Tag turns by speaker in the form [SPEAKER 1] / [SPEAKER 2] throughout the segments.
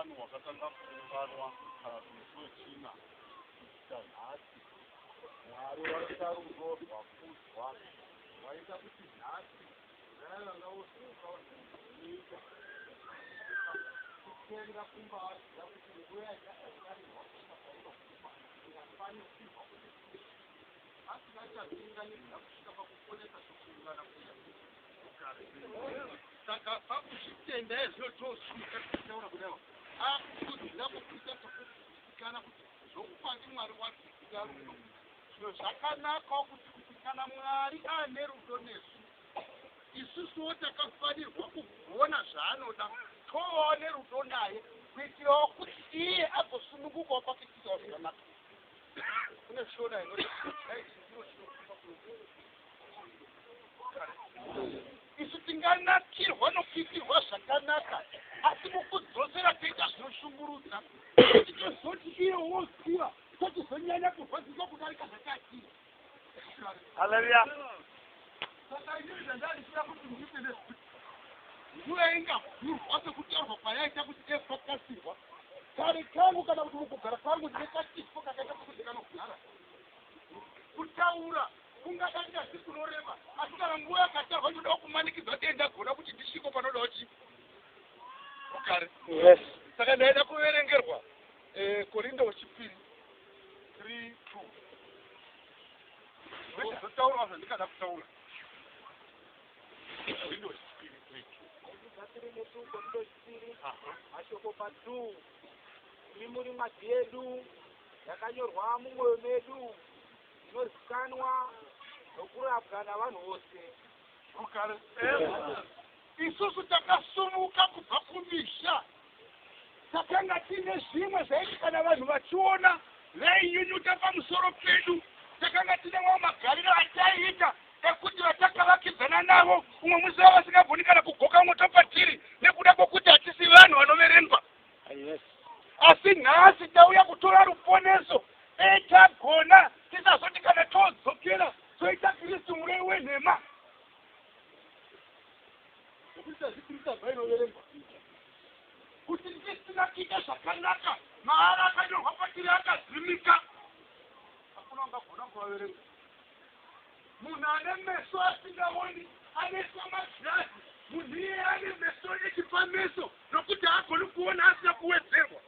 [SPEAKER 1] Wechishanu wakatanga kuunganwa kana kuti musi wechina kusvika nhasi. Mwari waita rudo rwakudzwa, waita kuti nhasi vaya vanga vosunguka vazoita kutenda kumbaziva kuti nguva yatakarirwa kusvika painoguma ingakwanisirwa kuti asingachapinganidza kusvika pakuponesa sokuungana kuya. Saka pakuzvitenda ezvino tosvika tichitaura kudaiwa akukudzira kupisa sokusikana kuti zvokwadi Mwari watsigira rudo. Zvino zvakanakawo kuti kana Mwari ane rudo nesu, isusuwo takafanirwa kugona zvaanoda, tovawo nerudo naye, kuitirawo kuti iye agosunungukawo pakuitirawo zvakanaka. Kune shona inoti dai chindiro chinokupa isu tinganakirwa nokuitirwa zvakanaka, asi mukudzosera toita zvinoshungurudza, titozoti iye woziva tochizonyanya kurwadziswa kudarika zvatatiita.
[SPEAKER 2] Haleluya.
[SPEAKER 1] Saka inini zvandandisira kuti ndiite ndezvekuti nguva ingavhurwa sekutaurwa kwayaita kuti dai pakasirwa kare kangu kana kuti mukugara kwangu ndine kachifo kakaita sekuti kanogara kutaura kungadarika si kunorema, asi kana nguva yakatarwa ndinoda kumanikidza dei ndagona kuti ndisviko panodawo chi rugare.
[SPEAKER 2] Yes.
[SPEAKER 1] Saka ndaida kuverengerwa Korinto wechipiri 3 2 ndozotaura zvandikada kutaura. Korinto wechipiri 3 2.
[SPEAKER 3] Korinto wechipiri mashoko pa 2. Imi muri mwadhi yedu yakanyorwa mumwoyo medu, inozikanwa nokurapwa navanhu vose.
[SPEAKER 1] Rugare. Isusu takasumuka kubva kumisha, takanga tiine zvimwe zvaiti kana vanhu vachiona vainyunyuta pamusoro pedu. Takanga tine mamwe magariro ataiita ekuti vatakavakidzana navo umwe musi vava vasingagoni kana kugoka moto patiri nekuda kwokuti hatisi vanhu vanoverengwa.
[SPEAKER 2] Yes.
[SPEAKER 1] Asi nhasi tauya kutora ruponeso, dai tagona tisazoti kana todzokera toita Kristu murevi wenhema. Nokuti tazvitirisa zvainoverengwa kuti tisina kuita zvakanaka, maara akanyorwa patiri akadzimika, hakuna ungagona kuvaverenga. Munhu ane meso asingaoni anoiswa magirazi, munhu iyeye ane meso echipameso nokuti haagoni kuona asina kuwedzerwa.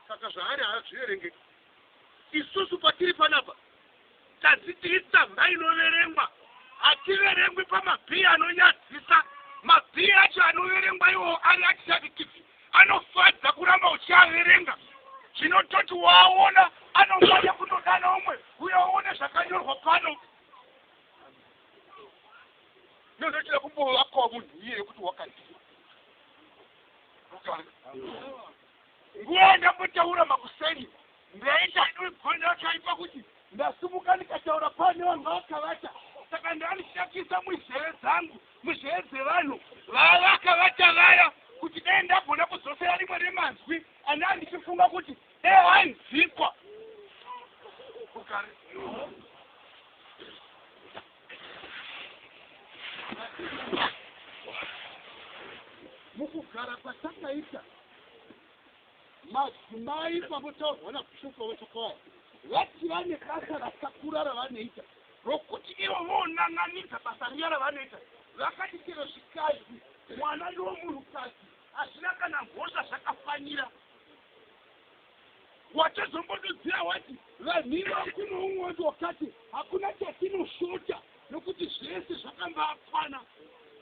[SPEAKER 1] Saka zvaari hazviverengeki. Isusu patiri panapa tanzi tiri tsamba inoverengwa, hativerengwi pamabhii anonyadzisa. Mabhii acho anoverengwa iwowo ari attractive, anofadza kuramba uchiaverenga. Zvinototi waaona anomanya kundodana umwe, uye uone zvakanyorwa pano. Ndotochida kumbovakawo munhu iyeye kuti wakadii. Nguva yandambotaura makuseni ndaita gonya chaipa kuti ndasimuka ndikataura pane vanhu vakavata, saka ndandishakisa muzheve dzangu, muzheve dzevanhu vavakavata vaya, kuti dai ndagona kudzosera rimwe remanzwi ane andichifunga kuti dai anzikwa. Rugare. Mukugara kwatakaita madzimai pambotaurwa nabhishopu vavachakawaya vati vane basa rakakura ravanoita rokuti ivo vonan'anidza basa riya ravanoita, vakati chero zvikadzi mwana ndomunhukadzi hazvina kana mhosva, zvakafanira. Watozombodudzira wati vanhu vakuno umwe wati wakati hakuna chatinoshota nokuti zvese zvakambakwana.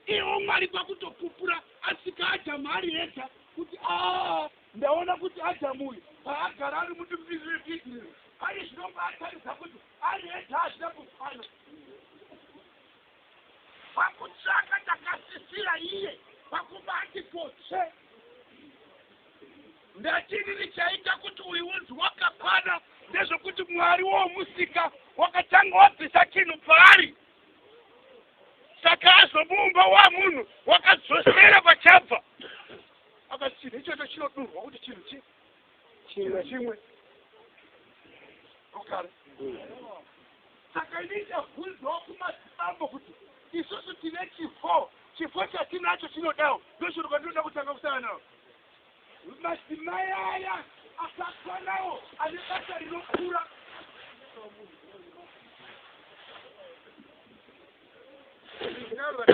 [SPEAKER 1] Iwo Mwari kwakutopupura asika Adhamu ari ega kuti aa ndaona kuti Adhamu uyu paagara ari mudumbu pane zvinombaataridza kuti ari ega hazvina kukwana. Pakutsvaka takasisira iye pakubati potsve. Ndachini ndichaita kuti uyu unzi wakakwana ndezvekuti Mwari womusika wakatanga wabvisa chinhu paari, saka azomuumba wamunhu wakadzosera pachabva, akati chinhu ichocho chinodurwa kuti chinhu chi
[SPEAKER 2] chimwe
[SPEAKER 1] chimwe. Rugare. Saka ini ndabvunzawo kumadzibambo kuti isusu tine chifo, chifo chatinacho chinodawo ndochiruka ndinoda kutanga kusangana navo. Madzimai aya akakwanawo ane basa rinokura. Ndinaro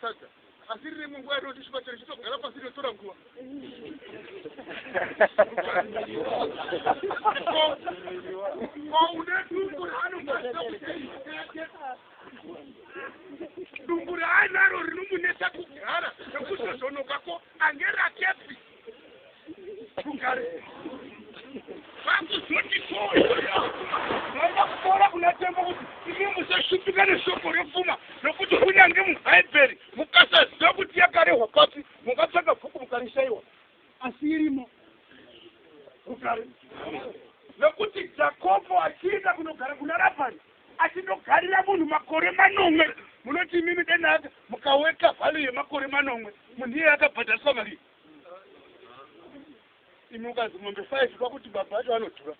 [SPEAKER 1] sadza asi riri munguva rinoti chero chitogara pasi rinotora nguva. Ko une dumbu raanokwanisa kuita dumbu raanaro rinomunetsa kugara nekuzozonokako ange rakepi rugare vakuzoti koaida kutaura kuna Tembo kuti imi musashupika neshoko repfuma, nokuti kunyange mubhaibheri mukasaziva kuti yakarehwa papi, mungatsvaka bhuku mukarishaiwa, asi irimo rugare. Nokuti Jakobho achienda kunogara kuna Rabhani, achindogarira munhu makore 7, munoti imimi dena mukaweka value yemakore 7, munhu iye akabhadhariswa mari imi ukazi mombe 5 kwakuti baba acho anodhura.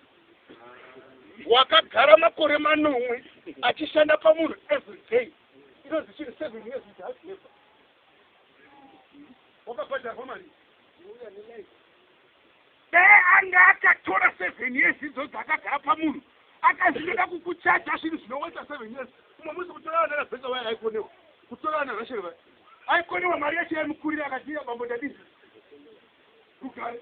[SPEAKER 1] Wakagara makore 7 achishanda pamunhu every day, inonzi chiri 7 years with hard labor, wakabhadharwa mari. Dai anga akatora 7 years idzodzo akagara pamunhu, akazvinoda kukuchaja zvinhu zvinoweta 7 years. Umwe musi kutora vana Rabheka vaya aikonewa, kutora vana Rasheri vaya aikonewa, mari yacho yaimukurira, akati iya bambo ndadii rugare.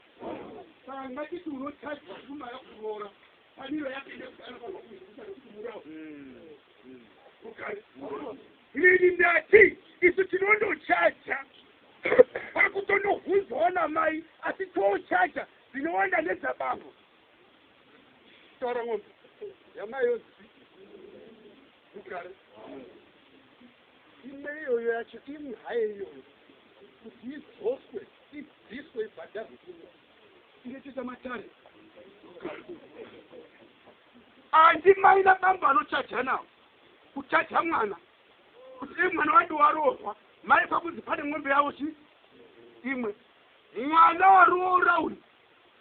[SPEAKER 1] Saka ngatiti unochajwa pfuma yakuroora, faniro yake ndekuanofanirwa kuizvisa nekuti murawo rugare. Nini ndati isu tinondochaja pakutondohunzwawo namai, asi tochaja dzinowanda nedzabambo. Taura ng'ombe yamai yonzi rugare, imwe iyoyo yacho imwe hayo iyoyo kuti idzoswe ibviswe ibhadharwe inotoita matare. Handi mai nabambo anochaja nawo kuchaja mwana kuti dei mwana wadi waroorwa, mai pakunzi pane ng'ombe yavo chi imwe, mwana waroora uyu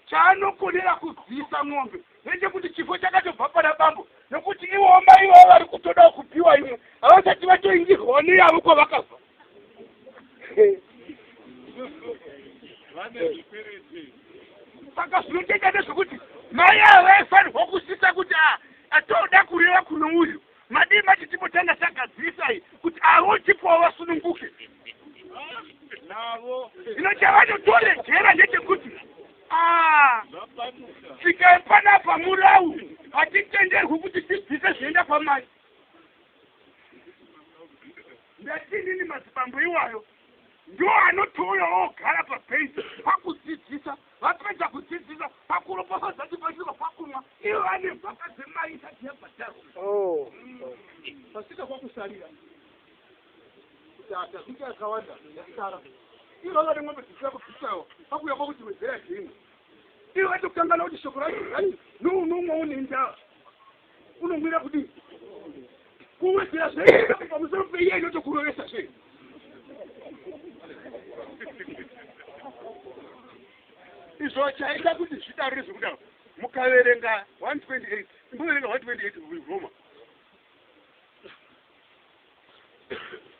[SPEAKER 1] chaanokonera kubvisa ng'ombe nechekuti chifo chakatobva pana bambo, nokuti ivowo mai vavo vari kutodawo kupiwa imwe, havasati vatoingirwawo neyavo kwavakabva. Saka zvinotoita ndezvekuti mai ava vaifanirwa kusisa kuti atoda kureva kuno uyu, madii mati timbotanga tagadzirisai kuti avo tipowo vasununguke Zvino chavanotorejera ndechekuti tsika yepanapa murau hatitenderwi kuti tibvise zvienda kwamai. Ndatinini madzibambo iwayo ndo anotouya ogara pabhenji pakudzidzisa, vapedza kudzidzisa pakuropafadza chipasvika pakumwa, ivo vane mhaka dzemai isati yabhadharwa. Pasika kwakusarira kuti atazvike akawanda yasara, ivo vane ng'ombe dzisina kubvisawo, pakuuya kwakuti wedzera zvimwe, ivo vatokangana kuti shoko racho rati nounomwa une ndaa unomwira kudii kuwedzera zvei pamusoro peiya inotokurovesa zvei. Izvo chaita kuti zvidaro nezvekudaro, mukaverenga 128, imboverenga 128 Roma.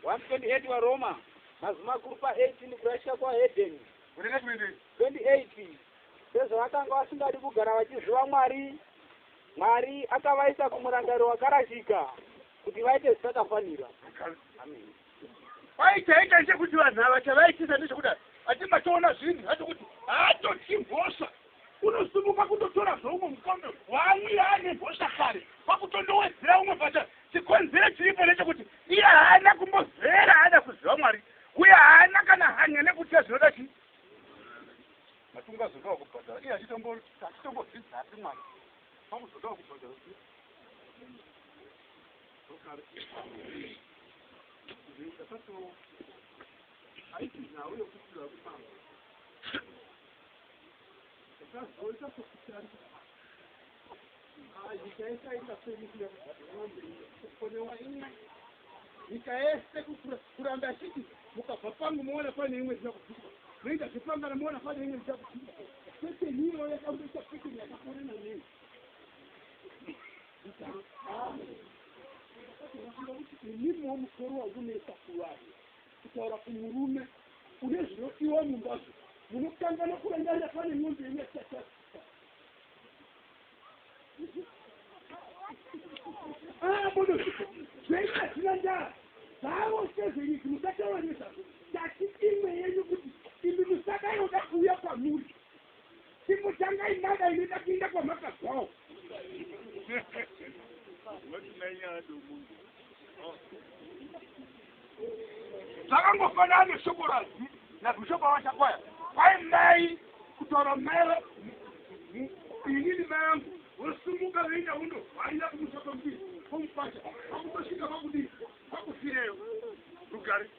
[SPEAKER 3] 128 waRoma, mazwi makuru pa18 kurashika kwahedheni.
[SPEAKER 1] Verenga 28.
[SPEAKER 3] 28 Sezvavakanga vasingadi kugara vachiziva Mwari, Mwari akavaisa kumurangariro wakarashika kuti vaite zvisakafanira. Amen.
[SPEAKER 1] Kwaichaita chekuti vanhu ava chavaitisa ndechekuti hatimatoona zvinhu zvacho kuti haatotyi mhosva, unosumuka kutotora zvoumwe mukombe waamwira ane mhosva kare, kwakutondowedzera umwe pacha. Chikonzero chiripo ndechekuti iye haana kumbozera haana kuziva Mwari, uye haana kana hanya nekutya zvinoda chii matungazodawo kubhadhara, iye achitombodzidzapi Mwari pakuzodawo kubhadhara. Haisi nhau yekuti vakumama takazoita sokutarisa nyika yese aita semisina kubhadhara kukonewa imwe nyika yese kuramba achiti mukabva pangu moona pane imwe isina kubviswa, moita zvepangana moona pane imwe isina kubviswa. Peteni iyoyo yakamboita peteni yakakorena nei imimiwo musoro wakunetsa kuvanhu kutaura kumurume une zvinodiwa mumbazvo munokangana kurangarira. kwamunozviko zvenyu hazvina ndaa zvavo sezvenyiki musataura nezvazvo tati imwe yenyu kuti imi musadayoda kuuya kwamuri chimbotangai mada inoda kuenda kwamakabvawo. Zvakangofanana neshoko nabhishopa vachakwaya kwai mai kutaura mai inini mai angu vosumuka voenda vondovharira kumusha kwemudii kwomupasha vakutosvika vakudii vakufireyo rugare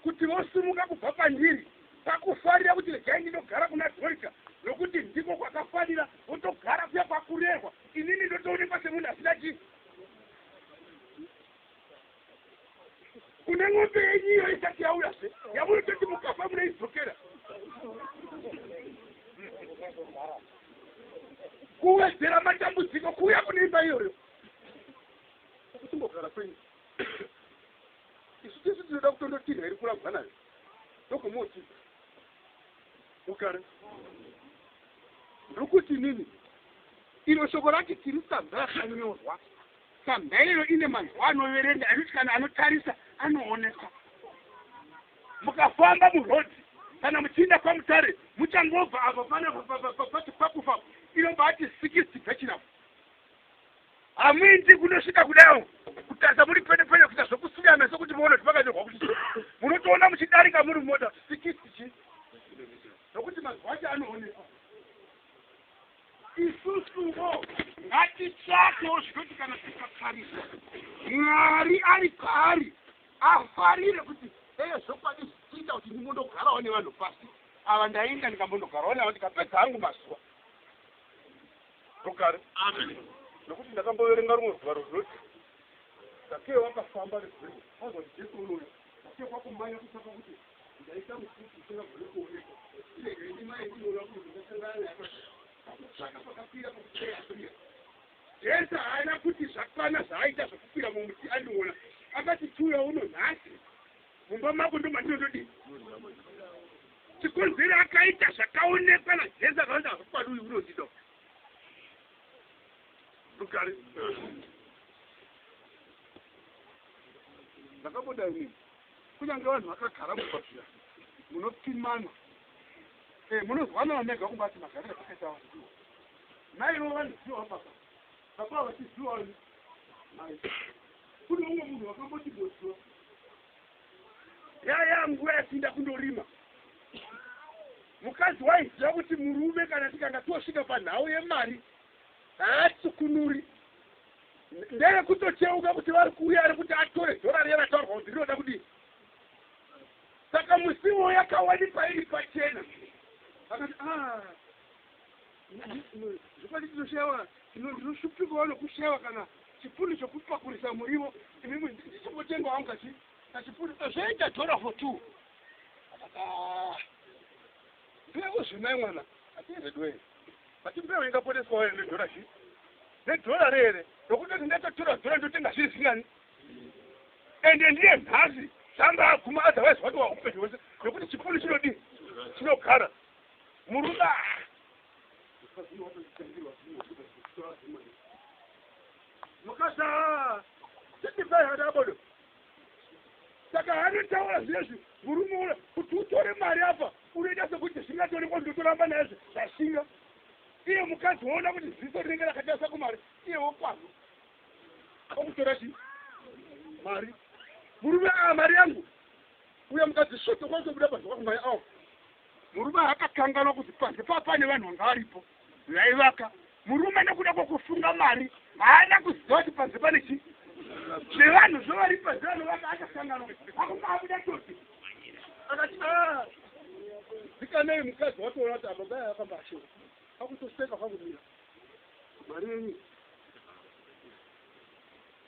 [SPEAKER 1] kuti vosumuka kubva pandiri pakufarira kuti regai ndinogara kuna Dorika nokuti ndiko kwakafanira votogara kuya kwakurerwa inini ndotoonekwa semunhu asina chii kune ng'ombe yenyu iyo isati yauyazve yamunototi mukafa munoidzokera kuwedzera matambudziko kuuya kune imba iyoyo kuchimbogara kwenyu isu tisu tinoda kutondotinha iri kurambwa nayo ndokumoti ugare ndokuti nini iro shoko rati tiri tsamba yakanyorwa tsamba iyo ine manzwa anoverenga anoti kana anotarisa anoonekwa mukafamba murodhi kana muchiinda kwamutare muchangobva apa pane pati pakufa inobva ati 60 bechinafu hamuindi kunosvika kudayo kutarisa muri pene pene kuita zvokusunya meso kuti muone kuti pakanyorwa kuti munotoona muchidarika muri mumota kuti 60 chi nokuti mazwa acho anoonekwa isusuwo ngatitsvakewo zvinoti kana tikatarisa Mwari ari paari afarire kuti eye zvokwadi zvichiita kuti ndimbondogarawo nevanhu pasi ava ndainda ndikambondogarawo navo ndikapedza hangu mazuva rugare nokuti ndakamboverenga rumwe rugwaro runoti Zakeo wakafamba negwenga azwa kuti Jesu unouya Zakeo kwakumanya kutsvaka kuti ndaita mufupi usingagoni kuonekwa iregai ndimai ndinoona kuti ndingasangana naye pakutsvaka pakakwira pakukwira Jesu haana kuti zvakwana zvaaita zvokukwira mumuti andiona akati chiuya uno nhasi mumba mako ndomandinotodii chikonzero akaita zvakaonekwa naJesu akaona zvokwadi uyu unondida rugare ndakabuda inini kunyange vanhu vakagara mumba zviya munopimana munozwanana mega kumbati magariro akaita vanhu maivo vanozivawo baba baba vachizivawo mai kune umwe munhu wakamboti boziwa yaya nguva yatinda kundorima mukadzi waiziva kuti murume kana tikanga tosvika panhau yemari haatsukunuri ndeyekutocheuka kuti vari kuuya ari kuti atore dhora riya rataurwa kuti rinoda kudii saka musiwo yakawanikwa iri pachena akati zvokwadi tinoshayiwa ndinoshupikawo nokushayiwa kana chipunu chokupakurisa muriwo imimi ndichimbotenga wangu kachipunu zvoita dhora for 2 mbeu zvinai mwana atiredwei ati mbeu ingaponeswawo here nedhora chi nedhora rere nokutoti ndatotora dhora ndotenga zviri zvingani ende ndiye nhasi zvanga aguma otherwise watova upenyu hwese nokuti chipunu chinodii chinogara murume mukasa titipai saka anotaura zvinezvi murume ura kuti utore mari apa unoita sekuti zvingatoonekwa ndotoramba naizvo zvashinga iye mukadzi woona kuti ziso rinenge rakatarisa kumari iye wokwazo okutora chi mari murume a mari yangu uye mukadzi svoto kwaitobuda panze kwakumai awo murume akakanganwa kuti panze paa pane vanhu vanga varipo vaivaka murume nekuda kwokufunga mari haana kuziva kuti panze pane chi zvevanhu zvovari panze vanovaka akakanganwa akunga abuda toti akati dzikanei mukadzi watoona kuti apa baya akamba ashora akutoseka kwakumira mari yenyu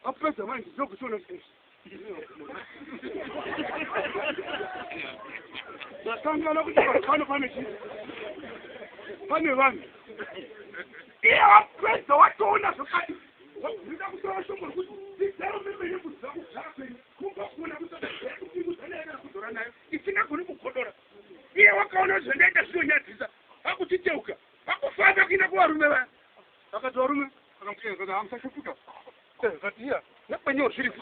[SPEAKER 1] apedza manje ndokuchiona kuti ndakangana kuti pano pane chii pane vanhu iye wapedza watoona zvokadi ndinoda kutora shoko rekuti zizero memene kuziva kugara kwenyu kungagona kutokudzana naye kana kudzora nayo isingagoni kugodora iye wakaona kuti zvandaita zvinonyadzisa vakuchiteuka vakufamba kuenda kuvarume vaya vakati varume akamutenda musashupika Zvati iya nekwenyewo zviripo.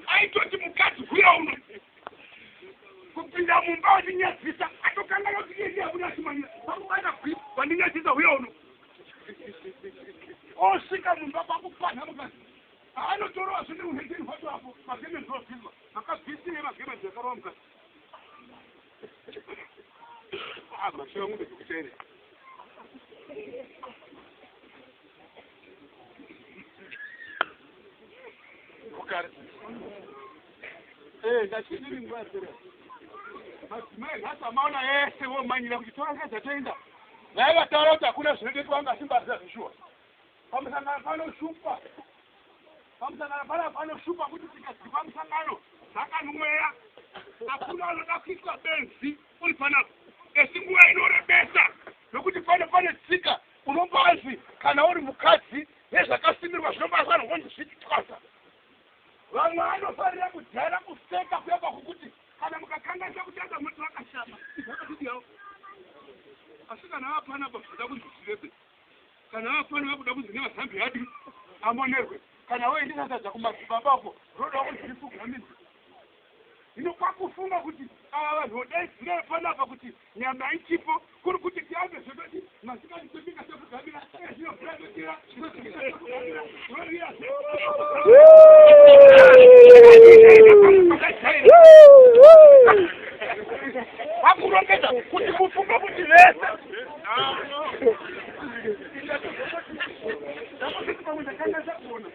[SPEAKER 1] Aitoti mukadzi huya uno kupinda mumba wandinyadzisa, atokangana kuti iye ndiye abuda achimanyira pakubata gwi wandinyadzisa, huya uno. Osvika mumba kwakupanha mukadzi, anotorova zvine uheteni hwacho apo magemenzi obviswa, makabvisire magemenzi akarova mukadzi. Mashura ngombe dzekuchaire. Kare ndachidini nguva yapera, madzimai nhasi amaona ese vomanyira kuti tora dzatoenda. Vaivataura kuti hakuna zvinoitwa, vanga simbaziva zvishuwa. Pamusangano panoshupa, pamusangano pana panoshupa kuti tikadzi pamusangano dzakanweya, hakuna anoda kuitwa benzi uri panapa. Esi nguva inorebesa nokuti pano pane tsika unombazi kana uri mukadzi nezvakasimirwa zvinombafanirwa kunzi zvitwasa. Vamwe vanofarira kudhara kuseka kuyamba kukuti kana mukakanganisa kutanga moti vakashama izvakatidiyawo, asi kana vapanapa zvoda kunzi zvirebe, kana vapano vakuda kunzi nevazambi adi amonerwe, kana woendesa sadza kumadzibaba uko roda kunzi rifugamidze. Hino kwakufunga kuti ava vanhu vodaidzira panapa kuti nyama ichipo, kuri kuti tiambe zvekoti masikati tobika sefugamira, zvino mvura totira tobika sefugamira rovira. Vakurongedza kuti mufunge kuti vese ndakuzoti pamwe ndakanganisa kuona,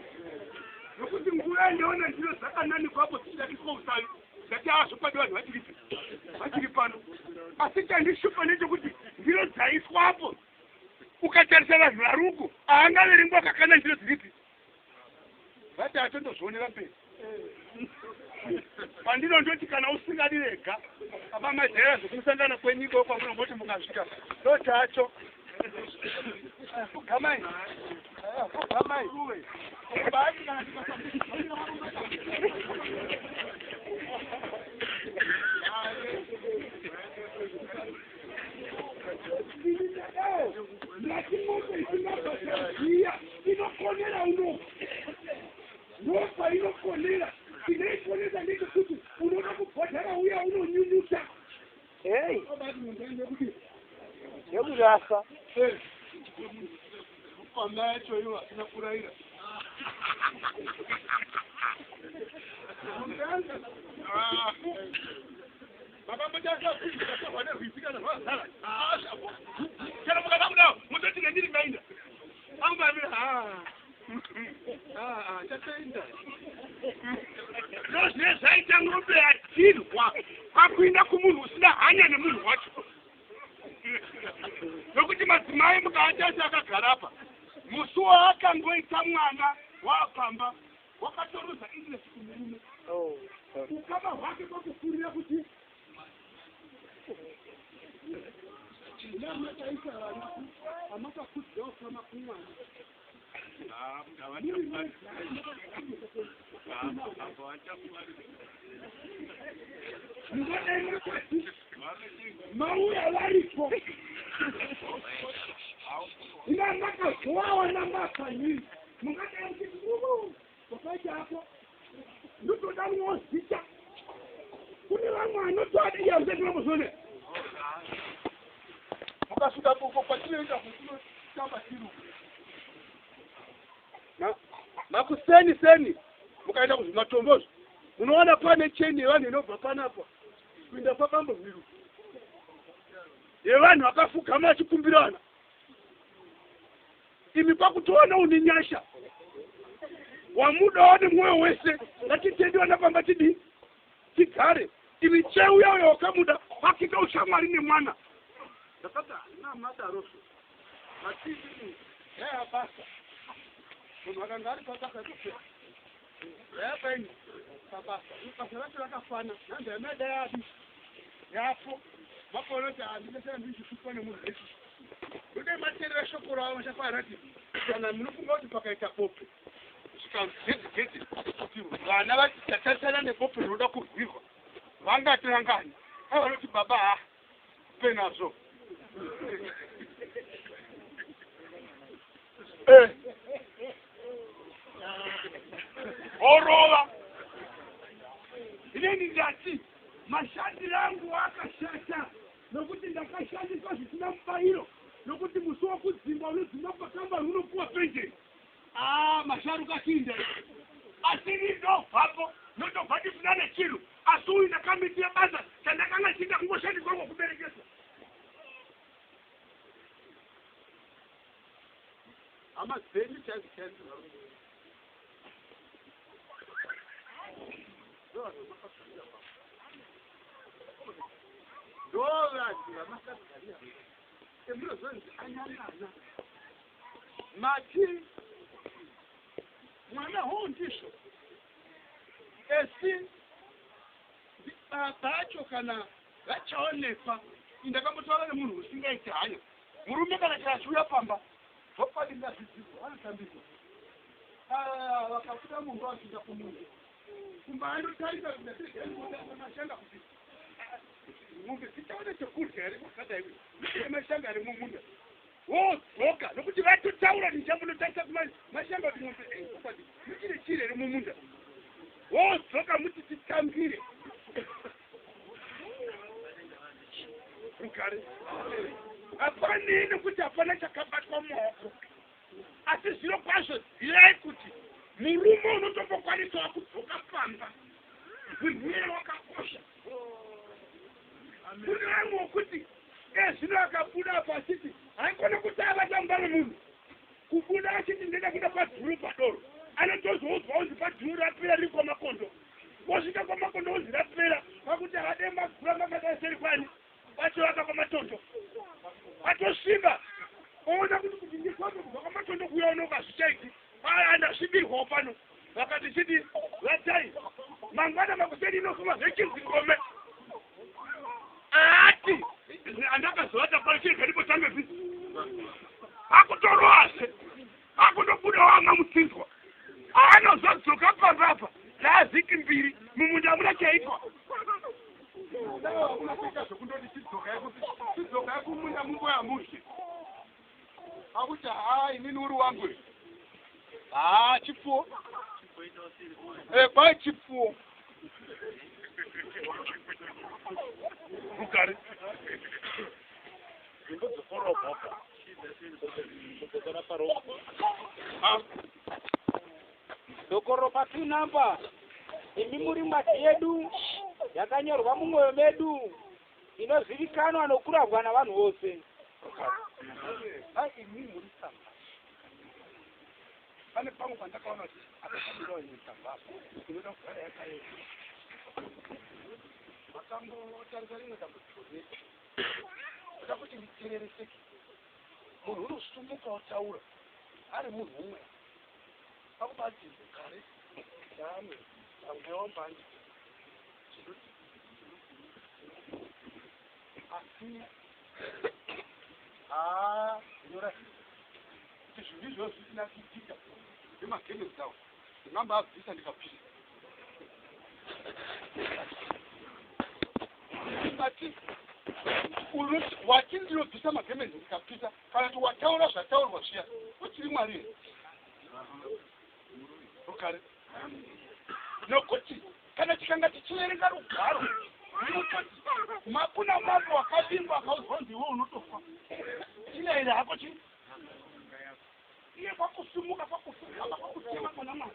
[SPEAKER 1] nokuti nguva yandaona ndiro dzakanani kwapo dzichidakiswa usavi, ndati azvokwadi vanhu vachiripi vachiri pano. Asi chandishupa ndechekuti ndiro dzaiswapo, ukatarisa vanhu varuku haangaverengwa kakana ndiro dziripi. Vati atondozvionera mberi pandinondoti kana usingadi rega apa majaira zvekumusangano kwenyika kwamunongoti mukasvika ndochacho fugamai fugamai bati kana ndati mombe isingabhadhariziya inokonera uno ndopainokonera. Chinoikonesa ndechekuti unoda kubhadhara uya unonyunyuta.
[SPEAKER 3] Hey, yekurasa.
[SPEAKER 1] Pamba yacho iwo asina kurayira. Makambotasakuiatorwa nerwizi kana rwazara, kana mukada kudaro mutoti nendiri ngainda anguvamira chatoenda. Ndozvine zvaita ng'ombe yatirwa kwakuinda kumunhu usina hanya nemunhu wacho, nokuti madzimai mukaatasi akagarapa musi waakangoita mwana waapamba wakatoruza interest kumurume, ukama hwake kwakukurira kuti namakaisa vana amakakudza ukama kumwana. Mungadai makati mauya varipo ina makazowawana makanyini, mungadai muchiti wakaita apo ndotoda mwozita kune vamwe anotoada iya musati. Mukasvika uko kwatinoenda kutinotamba tiri makuseni seni, mukaenda kuzvimatombozvo munoona pane cheni yevanhu inobva panapa kuinda pabambohwiru, yevanhu vakafugama vachikumbirana. Imi kwakutoona une nyasha wamudawo nemwoyo wese, ngatitendi vana pamba tidii tigare. Imi cheuya uyo wakamuda kwakuita ushamwari nemwana. Ndakati handina madarozvo matidini yaya basa, munhu akanga ari pabasa topera yapaini pabasa, basa racho rakafana nhanza yamaida yadi yapo makaona kuti handingasara ndichisukwa nemunhu echi. Ndodai mateerera shoko ravo machafana rati kana munofunga kuti pakaita bope zvikanzi gedhi gedhi kuti vana tatarisana nebope rinoda kurwirwa. Vangati vangani? Ai vanoti baba ha penazvo. Orova. Inini ndati mashandiro angu akashata nokuti ndakashandiswa zvisina mubayiro nokuti musi wokudzingwa unodzingwa pakambani unopuwa penjeni. Aa masharuka chiinde asi ini ndobvapo notobva ndisina nechinhu asi uyu ndakamitira basa chandakanga chiita kungoshandiswa ngokuberekeswa. Hama dzenyu chaidzo chaidzo varume. Ndovanhu vamakagaria emunozonzi anyanana mati mwana hou ndizvo esi baba acho kana vachaonekwa indakambotaura nemunhu usingaiti hanya murume kana chero achiuya pamba zvokwadi ngazvidzidzwa vanotambiswa vakabuda mumba vachienda kumunda kumba andotarisa mashanga kuti mombe dzichaona chekudya here kwakadai mashanga ari mumunda wodzoka nokuti vatotaura ndichambonotarisa mashanga kuti mombe zvokwadi muchine chiri here mumunda wodzoka muti titambire rugare hapanei nekuti hapana chakabatwa mumaoko asi zviro kwazvo zivai kuti murume unotombokwanisawo kudzoka pamba munhuye wakakosha kune vamwe wokuti ezvino akabuda apa achiti haikona kuti avata mumba memunhu kubuda achiti ndeda kuenda padhuru padoro anotozoudzwa unzi padhuru rapera riri kwamakondo wosvika kwamakondo unzi rapera pakuti havade magura makadai seri kwani vachovaka kwamatondo atosviba oona kuti kuti ndifambe kubva kwamatondo kuuya unoka hazvichaiti andasvibirwawo pano vakati chiti vatai mangwana makuseni inofuma zvechinzingome ati andakazovata pano chirega ndimbotangepi akutoroazve akundobuda wanga mutsinzwa anozodzoka pamba apa raavhiki mbiri mumunda hamuna chaitwa unokuita zvekundoti chidzokai kumunda mumboya mudye akuti haa inini uri wangu haa chipfuwo kwai chipfuwo rugare
[SPEAKER 3] Dokoropa 2 number imi muri mwadhi yedu yakanyorwa mumwoyo medu inozivikanwa nokurabwa navanhu vose.
[SPEAKER 1] Ai imi muri tsamba pane pamwe pandakaona kuti akakabirawo imwe tsamba apa inoda kugara yakaenda makambotarisa rimwe dambudziko redu oda kuti nditeerereseke munhu unosumuka otaura ari munhu umwe akubati kare dame amwe wambandi asi haa ndinoratidza kuti zvinhu izvozvo zvisina kuitika nemagemenzi awo ndingambabvisa ndikapisa ati wati ndinobvisa magemenzi ndikapisa kana kuti wataura zvataurwa zviya uchiri mwari here rugare nokuti kana tikanga tichiverenga rugwaro runototi makuna mambo wakavingwa akaudzwa kunzi iwe unotofa chinaire hako chi iye kwakusumuka kwakufugama kwakutema pana mwari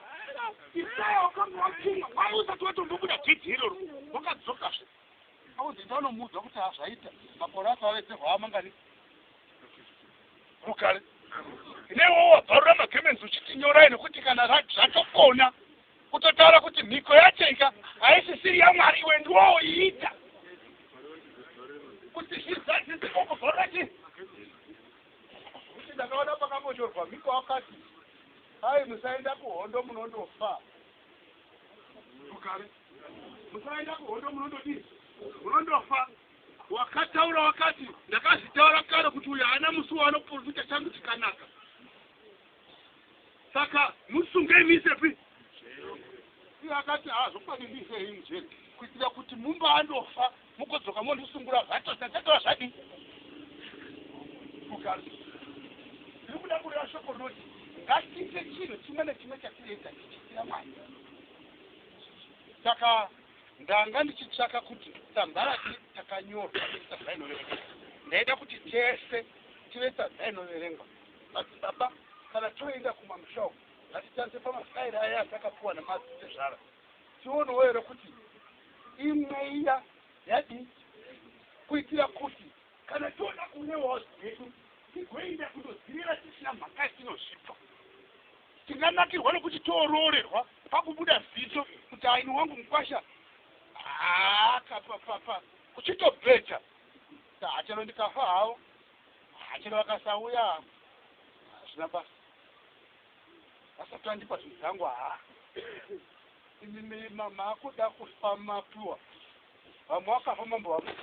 [SPEAKER 1] Isaya wakanga watumwa wai usati watombobuda gedhi iroro wakadzokazve auzi ndanomuudza kuti hazvaita makore acho awedzerwa amangani rugare newo wabvarura magemenzi uchiti nyorai nokuti kana zvatokona kutotaura kuti mhiko yacho haisisiri yamwari iwe ndiwoiita kuti zvizadzise okubvarura chi kuti ndakaona pakambonyorwa mhiko wakati ai musaenda kuhondo munondofa rugare musaenda kuhondo munondodii munondofa wakataura wakati ndakazvitaura kare kuti uyu haana musi waanoprofita changu chikanaka saka musungei misepi iye akati ha zvokwadi ndiisei mujeri Kuitira kuti mumba andofa mugodzoka mondisungura zvatose zvatova zvadii kugara. Ndiri kuda kureva shoko rinoti ngatiite chinhu chimwe nechimwe chatinoita tichiitira Mwari. Saka ndanga ndichitsvaka kuti tsamba takanyorwa netsamba inoverengeka. Ndaida kuti tese tive tsamba inoverengwa. Madzibaba kana toenda kumamusha uku ngatitarise pamafaira aya atakapiwa namadzitezvara tionewo here kuti imwe iya yadii kuitira kuti kana toda kurewawo zvedu tigoenda kundozivira tisina mhaka yatinozvipa. Tinganakirwa nokuti tooroorerwa pakubuda ziso kuti aini wangu mukwasha akapapapa kuchitobheja hachero ndikafa havo hachero vakasauya hazvina basa vasati vandipa zvinhu zvangu haa imi makuda kufa mapiwa vamwe vakafa mambo vamwe.